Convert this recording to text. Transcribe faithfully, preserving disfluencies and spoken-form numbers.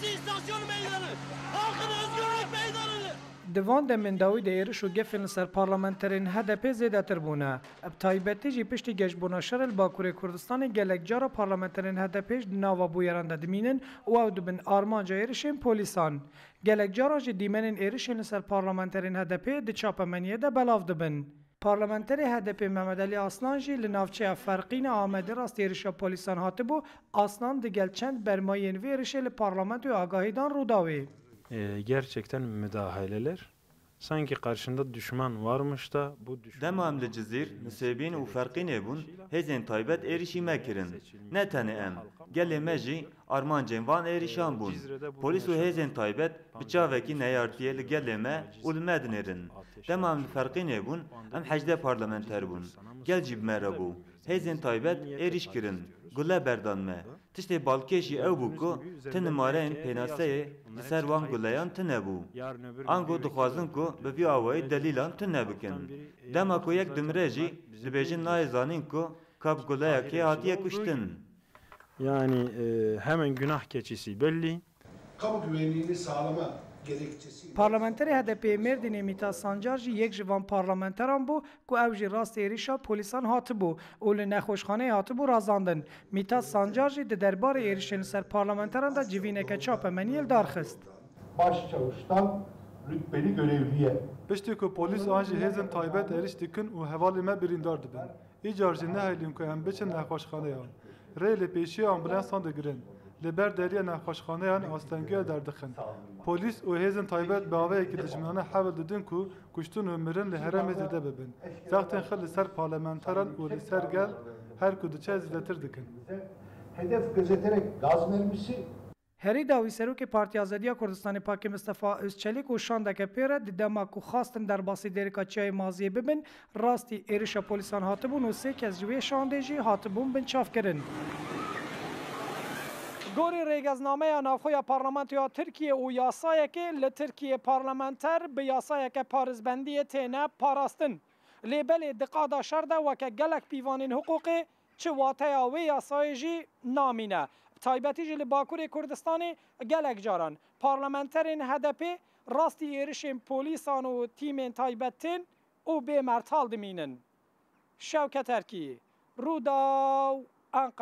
İstasyon meydanı, halkın özgürlük meydanıdır. Di van demên dawî de êriş û gefên li ser parlamenterên H D P zêdetir bûne. Bi taybetî jî piştî geşbûna şerê li Bakurê Kurdistanê gelek cara parlamenterên H D P jî di nava bûyeran de dimînin û ew dibin armanca êrişên polîsan. Gelek caran jî dîmenên êrişên li ser parlamenterên H D P di çapemeniyê de belav dibin. Parlamenterê H D P Mehmet Alî Aslan jî li navçeya Ferqîn a Amedê rastî êrişa polîsan hatibû. Aslan digel çend bermayiyên vê êrişê li parlamentoyê agahî dan Rûdawê. E, gerçekten müdahaleler, sanki karşında düşman varmış da bu düşman... Dema em li Cizîr, Nisêbîn û Ferqînê bûn, hêzên taybet êrişî me kirin. Ne tenê em, gelê me jî armancên van êrişan bûn. Polîs û hêzên taybet bi çavekî neyartiyê li gelê me û li me dinêrin. Dema em li Ferqînê bûn, em hejdeh parlamenter bûn. Gel jî bi me re bû. Hêzên taybet êrîş kirin. Gule berdan me. Tiştê balkêşî ew bû ku ti nimareyên pênaseyê li ser wan guleyan tune bû. Ango dixwazin ku bi vî awayî delîlan tune bikin. Dema ku yek dimire jî dibêjin nayê zanîn ku ka bi guleya kê hatiye kuştin. Yani, e, hemen günah keçisi belli. Kamu güvenliğini sağlama gerekçesiyle... Parlamenterê H D P'ê Mêrdînê Mîtat Sancar jî yek ji van parlamenteran bû ku ew jî rastî êrişa polîsan hatibû û li nexweşxaneyê hatibû razandin. Mîtat Sancar jî di derbarê êrişên li ser parlamenteran de civîneke çapemeniyê li dar xist. Başçavuştan rütbeli görevliye. Piştî ku polîs an jî hêzên taybet êriş dikin û hevalê me birîndar dibin. Îcar jî nehêlîn ku em biçin nexweşxaneyan. Rê li pêşiya ambulansan digirin. Li ber deriya nexweşxaneyan astengiyê derdixin. Polîs û hêzên taybet bi avayekî dijminane hewl didin ku kuştin û mirin li herêmê zêde bibin. Zextên xwe li ser parlamenteran û li ser gel her ku diçe zêdetir dikin. Hedef gözeterek gaz mermisi... Herî dawî Serokê Partiya Azadiya Kurdistanê Pakê Mistefa Özçelîk û şandeke pê re di dema ku xwastin derbasî Dêrika Çiyayê Maziyê bibin, rastî êrişa polîsan hatibûn û sê kes ji wê şandê jî hatibûn binçavkirin. Gorî rêgeznameya navxwe ya Parlamentoya Tirkiyê û yasayekê, li Tirkiyê parlamenter bi yasayeke parêzbendiyê têne parastin. Lê belê di qada şer de weke gelek pîvanên hiqûqê çi wateya wê yasayê jî namîne. Bi taybetî jî li Bakurê Kurdistanê gelek caran parlamenterên H D P rastî êrişên polîsan û tîmên taybet tên û bê mertal dimînin. Şewket Erkî, Rûdaw, Enqere.